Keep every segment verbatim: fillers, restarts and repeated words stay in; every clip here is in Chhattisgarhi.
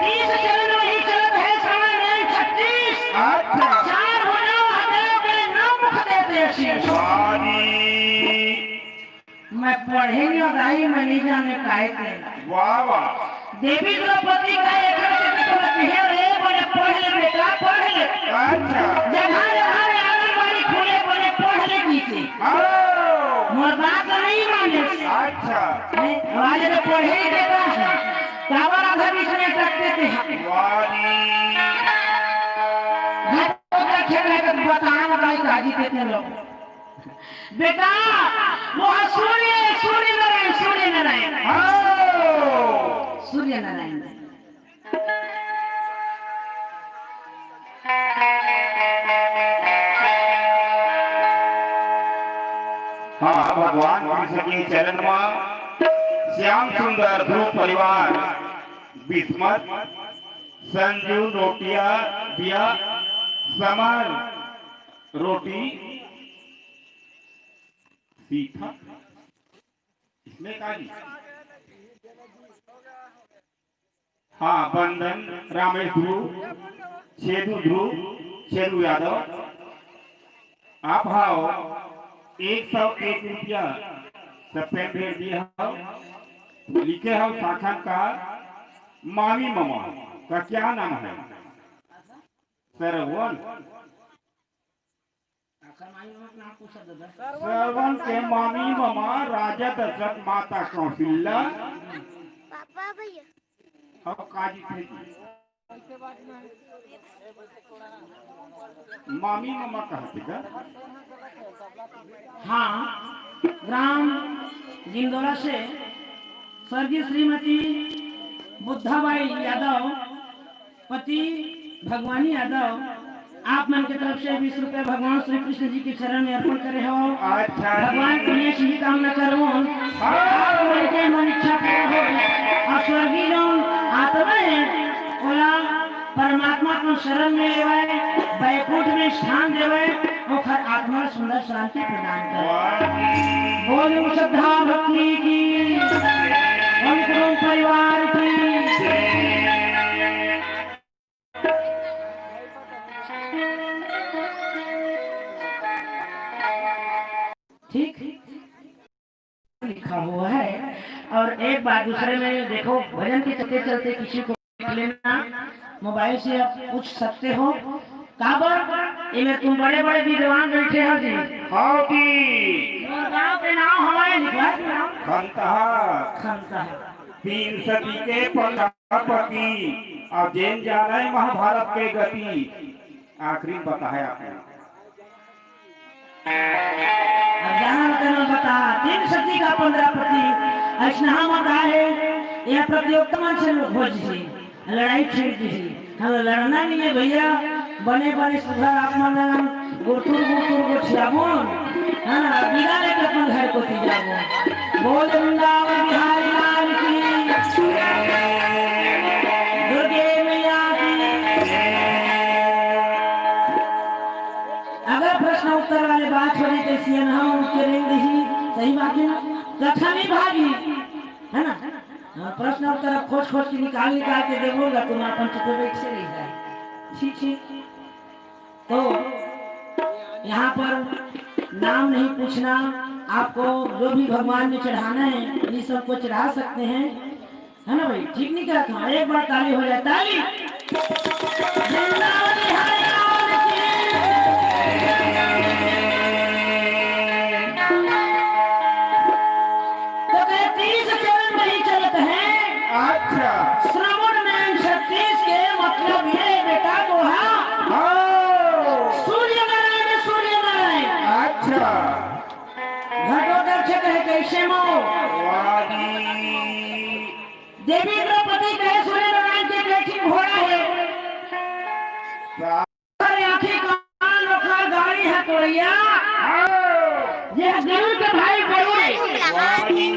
तीस चरण वही चलत है, श्रवण नयन छत्तीस। अच्छा। चार हो जाओ, हदेव के नौ मुख देते शीश। वाह जी। मैं पढ़े नहीं दाई, मैं नहीं जाने काहे के। वाह, वाह। देवी द्रौपदी का एक से तो कहत हे, "रे, बने पढ़ ले बेटा, पढ़ ले।" अच्छा। जगह जगह में आंगनबाड़ी खुले, बने पढ़ ले की थी। हाँ। मोर बात नहीं माने। अच्छा। नहीं, आज तो पढ़े ही बेटा है। काबर आधा बीच में अटकते थे। वाह जी। घर को रखे रहे तो बताना भाई काजी के लोग। बेटा, वो सूर्य, सूर्य नारायण, सूर्य नारायण। हाँ। सूर्य नारायण। हाँ, भगवान कृष्ण के चरण में श्याम सुंदर ध्रुव परिवार, बिस्मत, संजू, नोटिया, बिया, समर, रोटी, सीखा। इसमें का जी? हाँ, बंदन, रामेश ध्रुव, छेदू ध्रुव, छेदू यादव, आप हाव एक सौ एक रुपया सब पे भेज दिए हाव, लिखे हाव साक्षात्कार मामी ममा का क्या नाम है? सरवन। श्रवण के मामी ममा राजा दशरथ माता कौशल्या। पापा भैया। अब काजी थे जी। मामी ममा कहाँ थे का? हाँ, ग्राम जिंदोला से स्वर्गीय श्रीमती बुद्धाबाई यादव पति भगवानी यादव, आप मन के तरफ से बीस रुपया भगवान श्री कृष्ण जी के चरण में अर्पण करे हो। अच्छा जी। भगवान पुण्य से ही कामना करो, हाँ। आप मन के मन इच्छा पूरा हो। और स्वर्गीय जौन आत्मा है, ओला परमात्मा को शरण में लेवाए, बैकुंठ में स्थान देवाए, ओखर आत्मा सुंदर शांति प्रदान करे। वाह जी। बोल श्रद्धा भक्ति की, ओम कुटुंब परिवार की। ठीक लिखा हुआ है। और एक बात दूसरे में देखो, भजन के चलते चलते किसी को लेना, मोबाइल से आप पूछ सकते हो। काबर, इमे तुम बड़े बड़े विद्वान बैठे हो जी। हाँ जी। मोर गाँव के नाम हमारे लिखवा दो। खंतहा। खंतहा। तीन सदी के पंद्रह पति, अब जेन जाने महाभारत के गति, आखिरी में बताया आपने। अब जाना तेन बता, तीन सदी का पंद्रह पति, अइसना हम का है, यह प्रतियोगिता मन से हो जी, लड़ाई छिड़ जी। हम लड़ना नहीं है भैया, बने बने सुधर आप मन गुरतुर गुरतुर गोठियाबो, है ना, बिदा लेके अपन घर कोती जाबो। बोल वृंदावन बिहारी लाल की, दुर्गे मैया की। अगर प्रश्न उत्तर वाले बात हो रही तो सियन हम उठ के रेंग दही, सही बात है ना? कथा नहीं भागी, है ना? हाँ, प्रश्न उत्तर अब खोज खोज के निकाल निकाल के देबो गा, तुम अपन चुप बैठे रह जाए। ठीक है, तो यहाँ पर नाम नहीं पूछना, आपको जो भी भगवान में चढ़ाना है, ये सबको चढ़ा सकते हैं, है ना भाई? ठीक नहीं कहता हूँ, एक बार ताली हो जाए, ताली। वृंदावन बिहारी लाल की। तो कहे, तीस चरण नहीं चलत है। अच्छा। श्रवण नयन छत्तीस के मतलब ये बेटा दोहा। हाँ। सूर्य नारायण, सूर्य नारायण। अच्छा। घटोत्कच कहे कैसे मो? वाह जी। देवी द्रौपदी कहे सूर्य नारायण के बैठी घोड़ा है। सा- ओकर आँखी कान, ओकर गाड़ी है, भैया, हाँ। ये दिल के भाई जरूर है। वाह जी।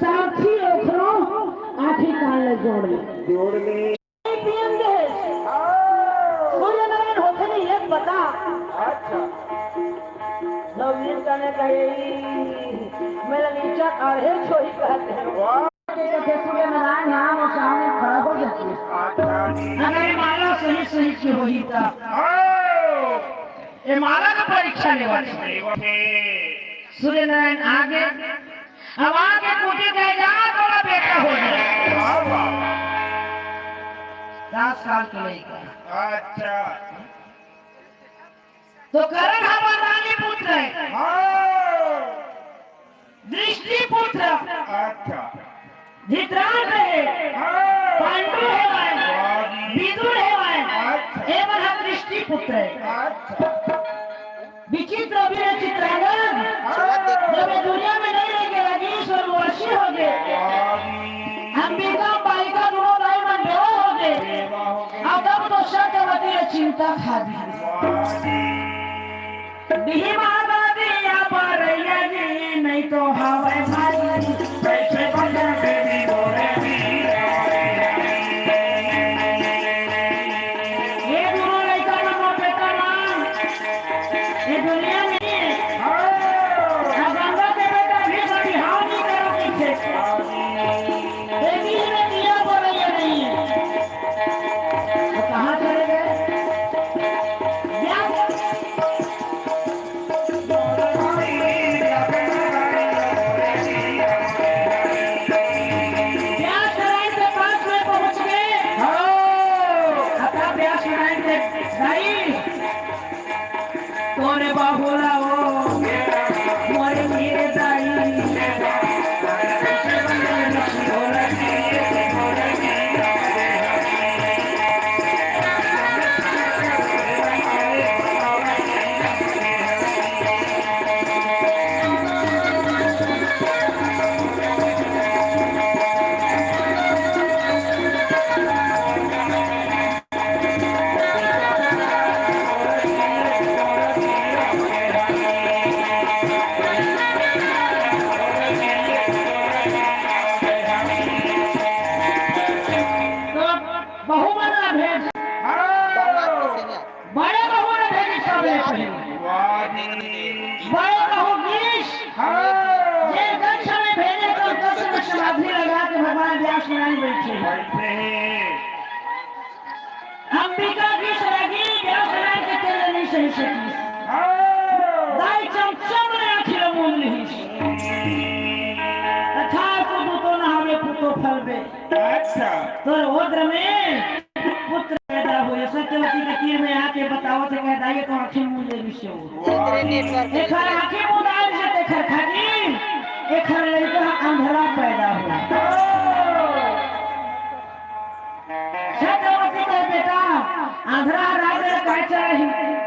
साथी ओखरो आँखी कान ले जोड़ ले। जोड़ ले। पियन दे। हाँ। सूर्य नारायण होथे नहीं, एक बता। अच्छा। नवीन कने कहे, "मेरा नीचा काढ़े छोई कहते हैं।" वाह। के सूर्य नारायण यहाँ वो सामने खड़ा हो जाती है। अच्छा जी। अगर ये माला सही सही की होही तब। हाँ। ये माला का परीक्षा लेवा चाहिए। सूर्य नारायण आगे, अब आगे कुटी कहे, "जा, तोरा बेटा हो जाए।" वाह, वाह। सात साल के लइका। अच्छा। तो कर्ण ह वरदानी पुत्र है। हाँ। दृष्टि पुत्र। अच्छा। धृतराष्ट्र है। हाँ। पांडु है भाई। वाह जी। विदुर है भाई। अच्छा। ए मन ह दृष्टि पुत्र है। अच्छा। विचित्र अभिनय चित्रांगन। हाँ। जब ये दुनिया में नहीं रह गया, राजेश्वर मुआशी हो गए। वाह जी। अंबिका बालिका दोनों दाई मन बेवा हो गए। बेवा हो गए। और तब तो सत्यवती ने चिंता खा दी। वाह जी। बिही माता दिया परैया जी, नहीं तो हवै भाई। कैसे बंधन देवी बोले जी। ये गुरु लइका मन, बेटा मन, ये दुनिया में हाँ। गंगा के बेटा भी बड़ी हानि करो पीछे। बेटी ने दिया बोले ये नहीं। तो कहाँ चले गए? क्या? व्यास नारायण के पास में पहुंच गए। हाँ। अतः व्यास नारायण के दाई, तोरे बाहुला ओ, मोरे वीर दाई। तो बहू मन ला भेज। हाँ। बड़े बहू ला भेजी सबले पहले। वाह जी। बड़े बहू गीस। हाँ। जे दक्ष में भेजे तो दक्ष में समाधि लगा के भगवान व्यास नारायण बैठे हैं। बैठे हैं। अंबिका गीस लगी, व्यास नारायण के तेल नहीं सही सकी। हाँ। दाई चमचम ने आँखी ला मूंद लिहिस। तथा को दूतो नहावे पूतो फल बे। अच्छा। तोर ओद्र में पुत्र पैदा होय। सत्यवती के तीर में आके बतावत हे, कहे, "दाई, तो आँखी मूंद ले रिहिसे।" वाह। एखर आँखी मूंद आए से तेखर खातिर एखर लइका अंधरा पैदा होय। सत्यवती कहे, "बेटा, अंधरा राज ल काय चलाही?"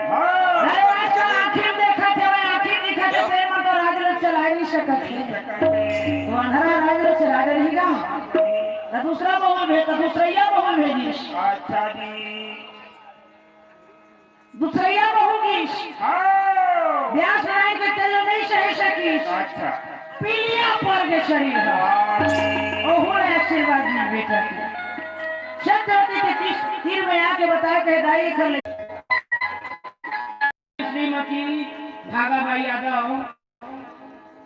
हाँ। अरे, आजकल आँखी में देखत हे, आँखी दिखत हे, ते मन तो राज ल चलाय नहीं सकत हे। तो अंधरा राज ल चलाय रही गा। त दूसरा बहू भेज, त दूसरैया बहू भेजिस। अच्छा जी। दूसरैया बहू गीस। हाँ। व्यास नारायण के तेल नहीं सही सकीस। अच्छा। पीलिया पड़ गे शरीर ह। हाँ। ओहू ने आशीर्वाद दी बेटा के। सत्यवती के तीर, तीर में आके बताए, कहे, "दाई, एखर ले।" श्रीमती भागाबाई यादव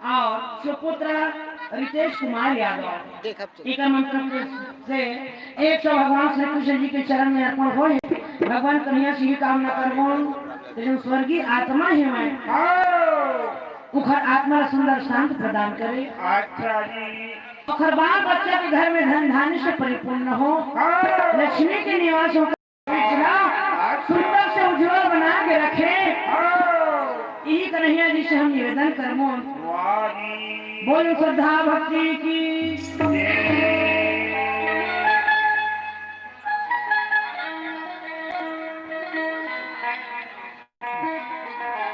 और सुपुत्र रितेश कुमार यादव। देखब चल। एकर मन तरफ से एक सौ भगवान श्री कृष्ण जी के चरण में अर्पण होय। भगवान कन्हैया से ही कामना करबो कि जो स्वर्गीय आत्मा हे मैं, हाँ। उखर आत्मा ला सुंदर शांत प्रदान करे। अच्छा जी। ओखर बाल बच्चा के घर में धन धान्य से परिपूर्ण हो, हाँ। लक्ष्मी के निवास हो, पिछला सुंदर से उज्जवल बना के रखे। हाँ। यही कन्हैया जी से हम निवेदन करबो। वाह जी। बोल श्रद्धा भक्ति की।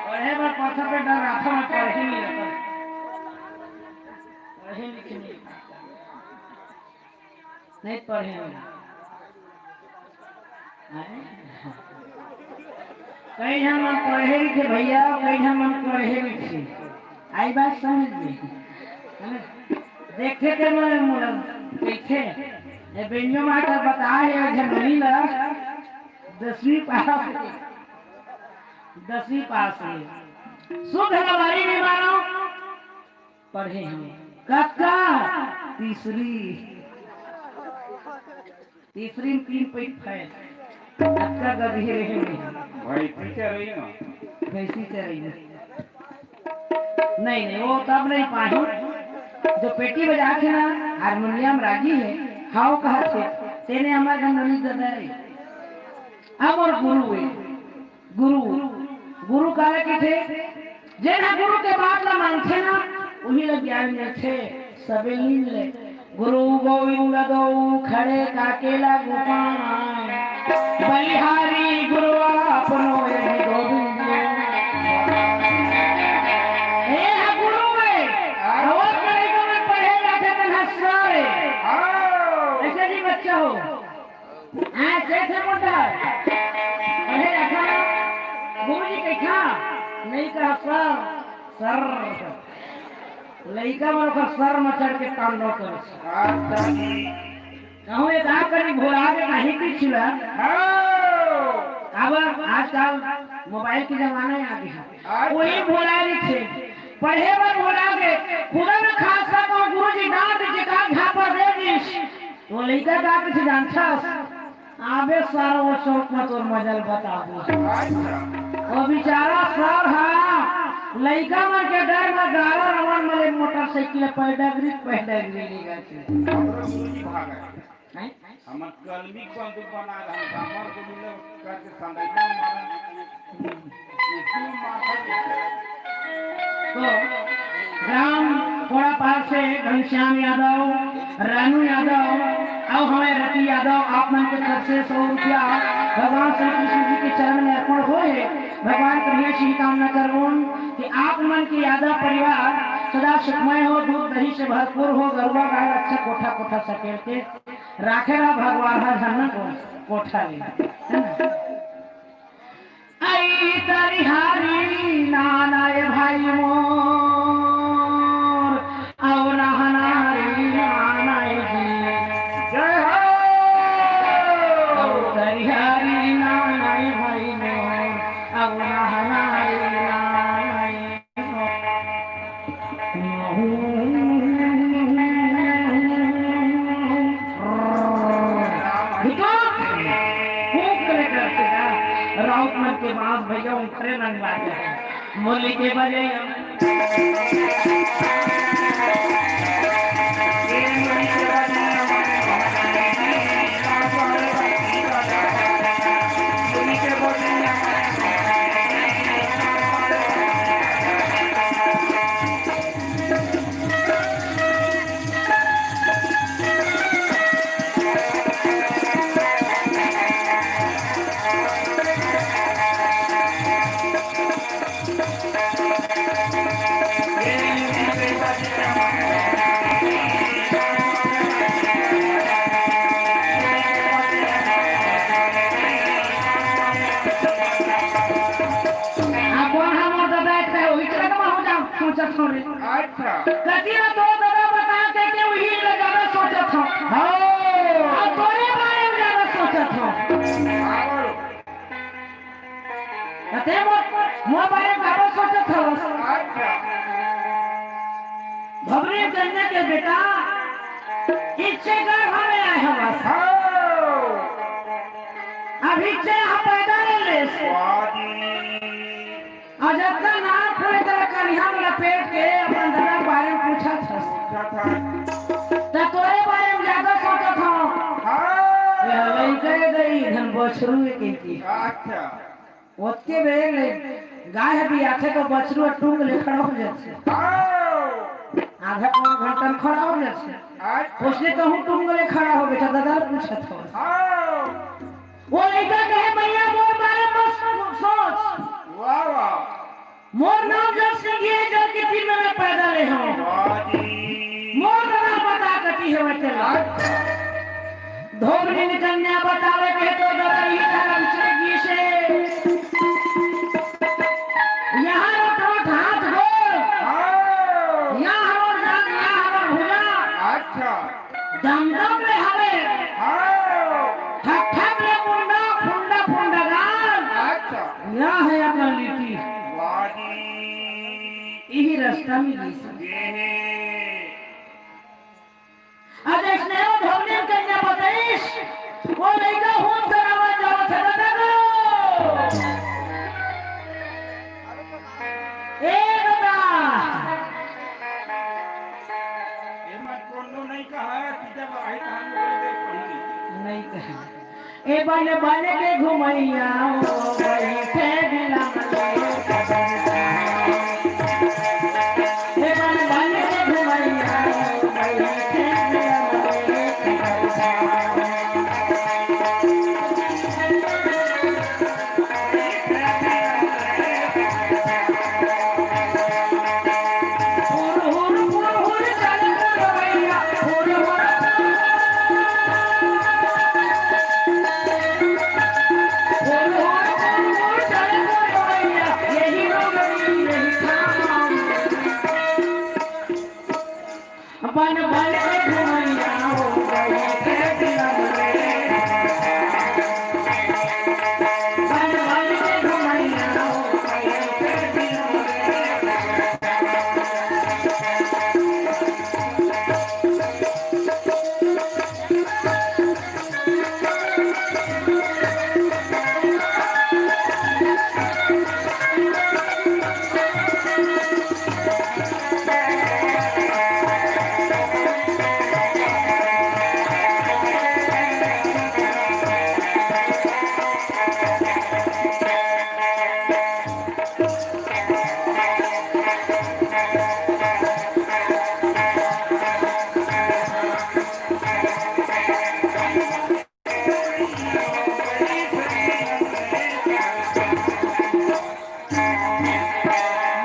पढ़े बर पढ़त हे, डर रहा था, मैं पढ़ ही नहीं लेता। पढ़े लिखे नहीं। नहीं पढ़े हम। हैं? कई झन मन पढ़े रहिथे भैया, कई झन मन पढ़े रहिथे। आई बात समझ में? देखे के मन मोला कहिथे, ए बेंजो मास्टर बताए हे झन मनी ला दसवीं पास हे, दसवीं पास हे। शुद्ध लबारी नहीं मानो, पढ़े हम। कक्का? तीसरी। तीसरी में तीन पैंट फैल। कक्का गधे रहे नहीं। भैंसी चरई ना। भैंसी चरई ना। नहीं, नहीं, वो तब नहीं पाही। जो पेटी बजा के ना, हारमोनियम रागी है, हाव कहा थे, तेने हमारे घर ननी दादा रे। अब और गुरु है। गुरु, गुरु काला कहिथे? जेन ह गुरु के बात ला मानथे ना, उही ला ज्ञान मिलथे, सबे लीन ले। गुरु गोविंद दो खड़े काके ला गुमान, बलिहारी गुरु आपनो यही गोविंद। ए ह गुरु है, रोज पढ़े के मन पढ़े जाथे तन हंसवा रे। ऐसे जी बच्चा हो। हाँ, कैसे मोटा? अरे, ऐसा गुरुजी कैसा? नहीं कहा सर, सर। लइका मन ओकर सर में चढ़ के तांडव करे। अच्छा जी। कहूँ एक आध करी भुला के कहीं की छिला। हाँ। अब आजकल मोबाइल के जमाना आ गया। अच्छा। वही भुला रही थे। पढ़े बर भुला के खुदा में खास कर कहूँ गुरुजी डांट के का झापड़ दे दिस। तो लइका का कइसे जानथस? आबे सर, वो चौक में तोर मजल बताबो। वो बेचारा सर हा, लइका मन के डर में गारा रमन मले मोटरसाइकिल पैडगरी, पैडगरी ले गए थे। हमरो गुरुजी भाग गए। हैं? हमर कलमी के बंदूक बना रहे, हमर को मिले करके संदेश मारा। तो ग्राम कोड़ापार से घनश्याम यादव, रानू यादव और हमारे रति यादव, आप मन के तरफ से सौ रुपया भगवान श्री कृष्ण जी के चरण में अर्पण होए हे। भगवान करिया से ही कामना करबोन कि आप मन के यादव परिवार सदा सुखमय हो, दूध दही से भरपूर हो, गरुआ गाय अच्छा कोठा कोठा सकेल के राखे रहा भगवान हर झन को कोठा ले। है ना? आई तरिहारी नाना ए भाई मोर, अउ नहनारी नाना ए जी। जय हो। अउ तरिहारी नाना ए भाई मोर, अउ नहनारी नाना ए। भूख लेकर के ना, राउत मन के बांस भैया उखरे रंग लागे हैं। मुरली के बजे आप कौन है मोर दादा, एक है, वही चला तो हो जाओ, सोचा छोड़े। अच्छा। कति ना तो दादा बता के, के वही ले ज्यादा सोचत हो। हाँ। और तोरे बारे में ज्यादा सोचत हो। हाँ, बोलो। कते मो, मो बारे में ज्यादा सोचत हो। अच्छा। भवरी कन्या के बेटा, इच्छे गर्भ में आए हवस। हाँ। अभी इच्छे यहाँ पैदा ले लेस। वाह जी। अउ जतना नाम फूले तेला कनिहा में लपेट के अपन दादा के बारे में पूछत हस। पूछत हस। त तोरे बारे में ज्यादा सोचत हव। हाँ। ये लइका ए गई, धन बछरू ए कहिके। अच्छा। ओतके बेर ले गाय ह बियाथे तो बछरू ह टूंग ले खड़ा हो जाथे। हाँ। आधा पौन घंटा में खड़ा हो जाथे। अच्छा। ओसने तहूँ टूंग ले खड़ा हो बेटा, दादा ल पूछत हव। हाँ। वो लइका कहे, "भैया, मोर बारे में मत सोच।" वाह, वाह। मोर नाम जब सिंह है, जब के दिन में मैं पैदा ले हूँ। वाह जी। मोर नाम बता कती है वह चला। अच्छा। धोबनी ने कन्या बतावे के तो डराई था बिछड़ेगी से। कर लीती। वाह जी। इही रास्ता में गिस। ये है। अउ जइसने ओ धवलिन कन्या बताइस, ओ लइका हूँ करावत जावत हे दादा गो। ए दादा। एमन कोनो नहीं कहा, सीधा बाहर काम करे दे पड़ी। नहीं कहा। ए बन बन के घुमैया, ओ बइठे बिलमले कदम। ए बन बन के घुमैया, ओ बइठे बिलमले कदम। अपन बल के घुमैया हो गई थे दिलम रे। अपन बल के घुमैया हो गई थे दिलम रे।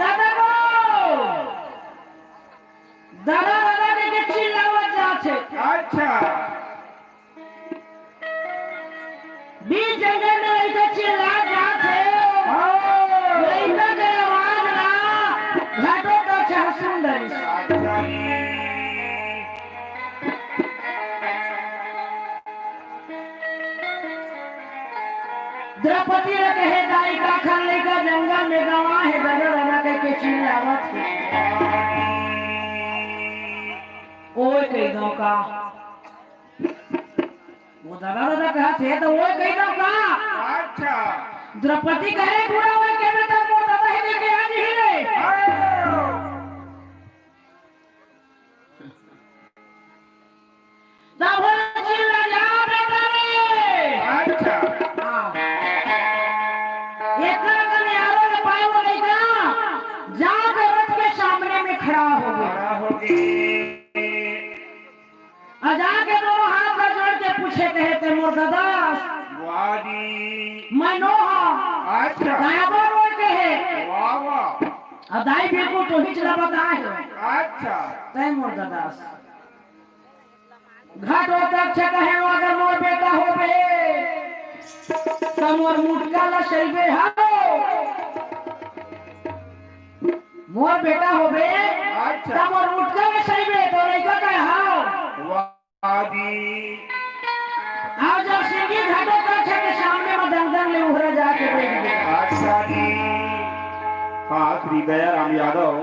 दादा गो! दादा, दादा कहिके चिल्लावत जात हे। अच्छा। बीच जंगल में लइका चिल्ला जात हे। हाँ। लइका के आवाज ला घाटोत्कच ह सुन डरिस। अच्छा। द्रौपदी ल कहे, "दाई, काखर लइका जंगल में गंवा हे, दादा, दादा कहिके चिल्लावत हे।" ओए कहि दंव का? ओ दादा, दादा कहत हे, त ओए कहि दंव का? अच्छा। द्रौपदी कहे, "पूरा ओए कहिबे त मोर दादा हे कहिके आ जही रे।" हाँ। तब हो चिल्ला जा बेटा रे। अच्छा। हाँ। इतना कन यारों ने पाए वो लइका, जाके रथ के सामने में खड़ा हो गया। खड़ा हो गया। अउ जाके दोनों हाथ ला जोड़ के पूछे कहे, "ते मोर ददा?" वाह जी। मैं नो हंव। अच्छा। काबर रोए कहे? वाह, वाह। अउ दाई बिल्कुल तोहिच ला बताए हे। अच्छा। तैं मोर ददा। घाटोत्कच कहे, "अगर मोर बेटा होबे, त मोर मुटका ला सइबे हव। मोर बेटा होबे, अच्छा। त मोर मुटका ला सइबे, तोर लइका कहे हव।" वाह जी। अउ जब सिंगी घाटोत्कच के सामने में दंग दंग ले उहरा जाके बइठ गे। अच्छा जी। हाँ, श्री दयाराम यादव,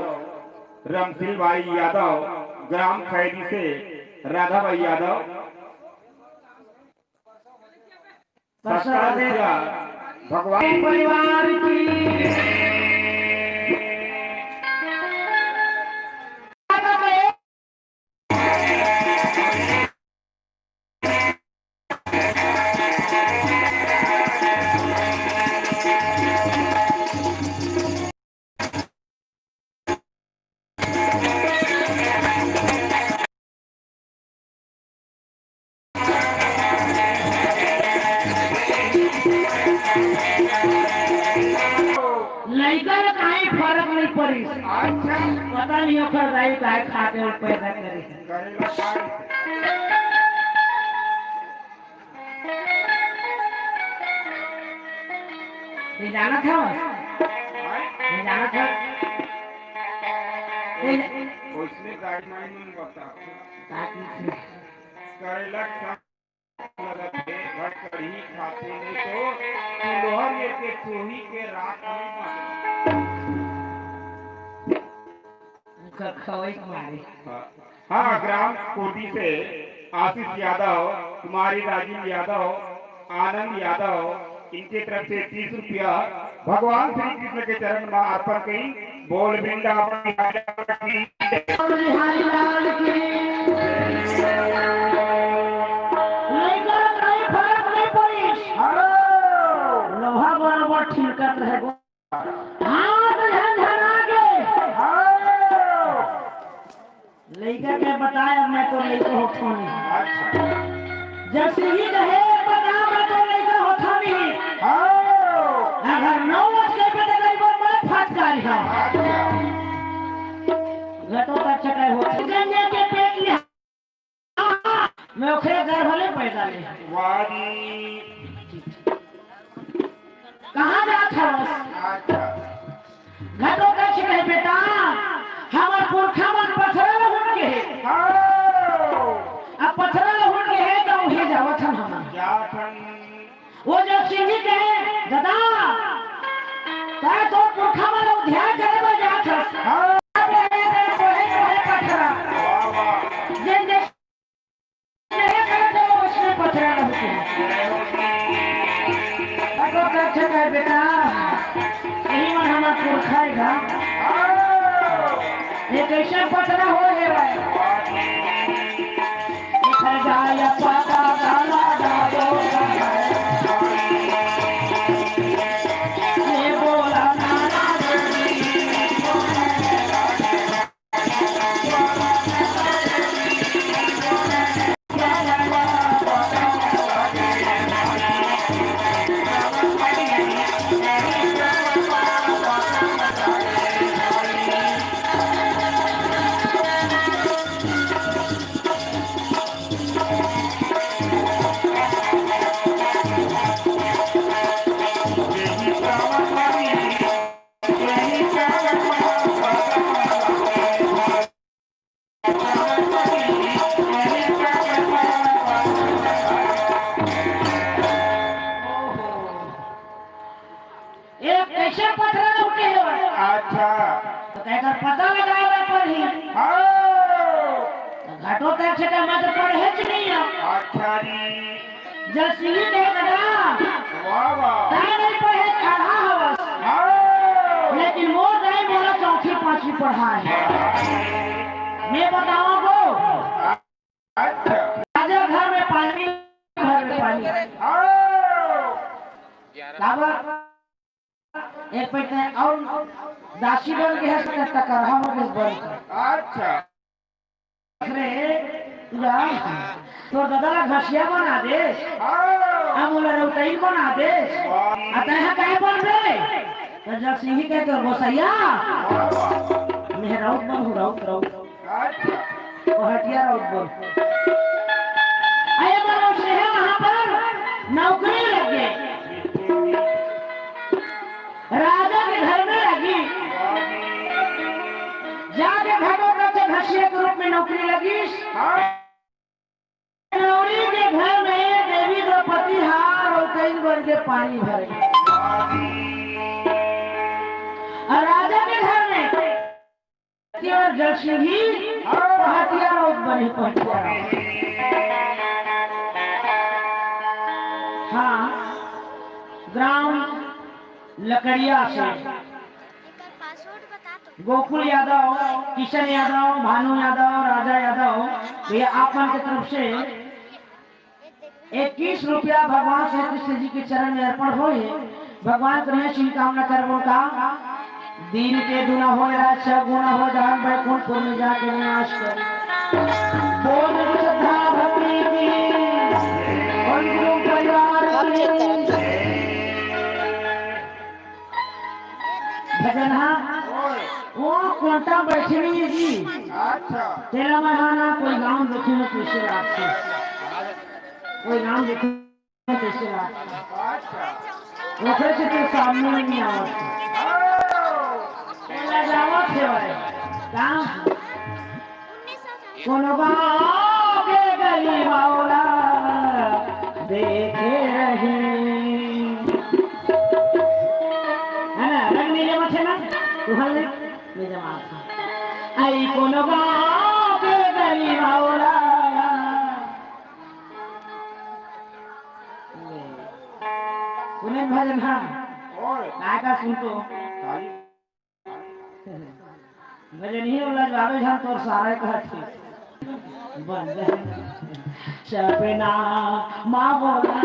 रमशील भाई यादव, ग्राम खैरी से राधा भाई यादव। प्रसाद भगवान परिवार की। लइका ल काहीं फरक नइ परिस। अच्छा। पता नइ ओखर दाई काय खा के पैदा करे। करेला काय? ये जानत हवस? हाँ? ये जानत हवस? ये जा- उसने गाइडलाइन में बता। ताकि करेला का लगत हे? कढ़ी खाते नहीं तो तुलहन ये के चोही के राख नहीं बांटना। उनका खवाई के मारे। हाँ, हाँ, ग्राम कोटी से आशीष यादव, कुमारी राजीव यादव, आनंद यादव, इनके तरफ से तीस रुपया भगवान श्री कृष्ण के चरण में अर्पण करी। बोल वृंदावन बिहारी लाल की। लइका नहीं, फरक नहीं पड़ी। हेलो। लोहा बराबर छिड़कत रहे। हाथ झनझना के। हेलो। लइका के बताए, अब मैं तो लइका होत हूँ। अच्छा। जब से ही कहे, बता, मैं तो लइका होत हूँ नहीं। हाँ। अगर नौ बज गए पे तो करीबन मैं फटकारी हूँ। अच्छा। घटो तक छटाई होती। गंजे के पेट में मैं ओकरे गर्भ ले पैदा ले। वाह जी। कहाँ जात हवस? अच्छा। घटोत्कच कहे, बेटा, हमर पुरखा मन पथरा लहुट के हे। हाँ। अब पथरा लहुट के हे, त उहे जावत हन हमन। जात हन। वो जो सिंही कहे, "ददा, तैं तो पुरखा मन उद्धार करे बर जात हस।" हाँ। अब लगे रे कोहे कोहे पथरा। वाह, वाह। जेन जे नहीं करत हे, वो उसमें पथरा लहुटे। घटोत्कच कहे, बेटा, यही मन हमर पुरखा हे गा। ये कैसे पथरा हो हे भाई? ये खा जाए पता काला जादू। ये बोला ना ना। ये कैसे पथरा लहुटे हे? अच्छा। त एकर पता लगावे बर पड़ही। हाँ। त घटोत्कच कहे, मैं तो पढ़ेच नहीं हूँ। अच्छा जी। जब सिंही कहे, "ददा, वाह, वाह। तैं नहीं पढ़े, आधा हवस।" हाँ। लेकिन मोर दाई मोला चौथी पांचवी पढ़ाए हे। मैं बताऊं को, अच्छा। राजा घर में पानी, घर में पानी। हाँ। काबर? एक पैसा और दासी बन के है, टकरहा हो के बन। अच्छा। अरे, तोर ददा ला घसिया बना दे। हाँ। अब मोला रौतई बना दे। वाह। आ तैं हा काहे बनबे? त जब सिंही कहे, "तोर गोसैया।" वाह, वाह। मैं रौत बनहूँ, रौत, रौत। अच्छा। पहाटिया रौत बन। अरे, मनोज ने वहाँ पर नौकरी लग गए। राजा के घर में लगी। जाके घटोत्कच घसिया के रूप में नौकरी लगी। हाँ। नौकरी के घर में देवी द्रौपदी हा रौतई बन के पानी भरे। और राजा के घर में और जलसिंही पहाटिया रौत बने, पहाटिया रौत। हाँ, ग्राम लकड़िया से गोकुल यादव, किशन यादव, भानु यादव, राजा यादव, ये आप मन के तरफ से इक्कीस रुपया भगवान श्री कृष्ण जी के चरण में अर्पण होए हे। भगवान करिया शुभकामना करबो का, दीन के दुना होए, राज सब गुना होए, धर्म बैकुंठपुर में जाके निवास कर। बोल श्रद्धा भक्ति की, बोल गुरु परिवार की। भजन हा, वो कोंटा बैठे नहीं है जी। अच्छा। तेला मैं हा ना कोई गांव देखे ना कैसे रात से। कोई गांव देखे ना कैसे रात से। अच्छा। वो कैसे तेरे सामने में नहीं आवा। तेला जावा थे भाई। काम। कोनो गांव के गली वाला देखे ले मथे ना, तुहर ले, ले जमा था। आई कोनो गाँव के गली वाला। सुने भजन हम। ओए। काय का सुन तो? ताली। भजन ही वाला बाबे जान तोर सारा कहत हे। बंद है। सपना माँ बोला।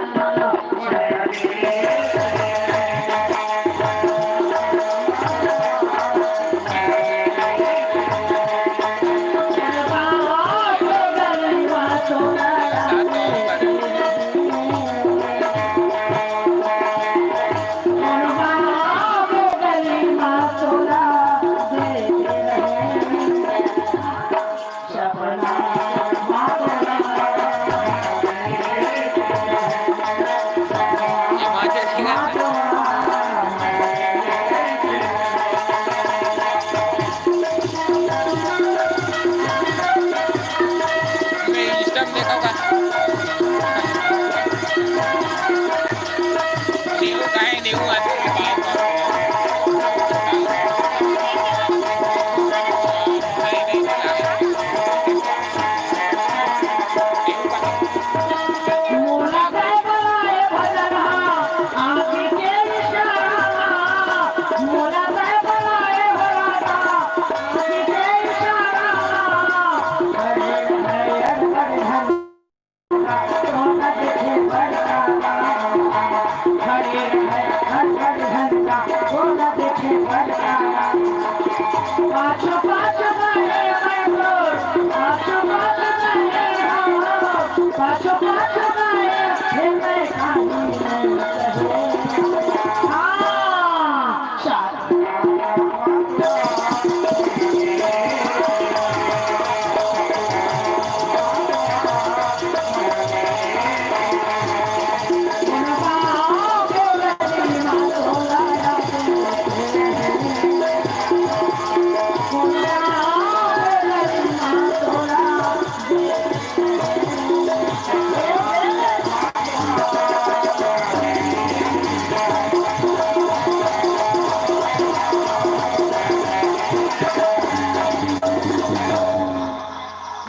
Instagram देखो का। देऊ काहे देऊ आदमी के बाप।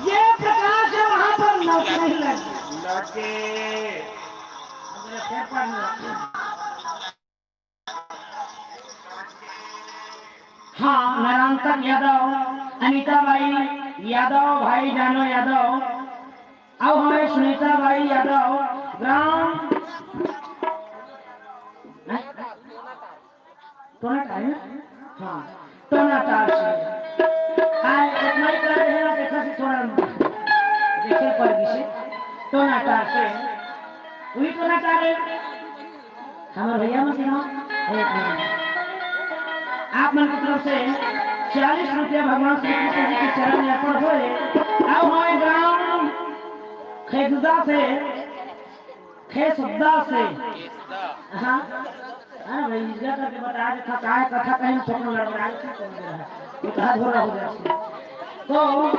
ये प्रकाश है, वहां पर नौकरी लगी। लगे। हाँ, नारायणतक यादव, अनिता बाई यादव, भाई जानो यादव, अउ हमारे सुनीता बाई यादव, ग्राम टोनाटार है ना? हाँ, टोनाटार से। हाँ, एक माइक ला रहे हैं, देखा से थोड़ा देखे पड़ गई से। टोनाटार से। वही टोनाटार है। हमारे भैया मत सुनाओ। एक मिनट। आप मन की तरफ से चालीस रुपया भगवान श्री कृष्ण जी के चरण में अर्पण होए। अब हमारे ग्राम खेसदा से, खेसदा से। हाँ। हाँ भाई, इसका करके बता दे, थकाए कथा कहीं में फोटो लड़बड़ा के खत्म हो रहा है। ये कहा धोरा हो गया। तो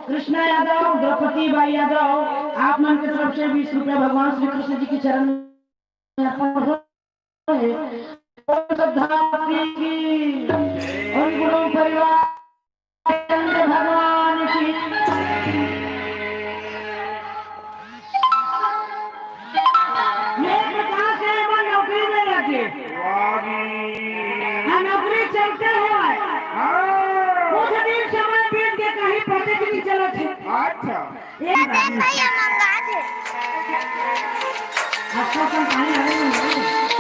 कृष्णा यादव, द्रौपदी बाई यादव, आप मन की तरफ से बीस रुपया भगवान श्री कृष्ण जी के चरण में अर्पण हो। श्रद्धा की, उन गुरु परिवार भगवान की। ये प्रकाश है, वो नौकरी में लगे। वाह जी। हाँ, नौकरी चलते हुए। हाँ। कुछ दिन समय बीत के कहीं पते भी नहीं चलत है। अच्छा। ये अरे भैया मंगा दे। अच्छा, संतान आ रहे हैं।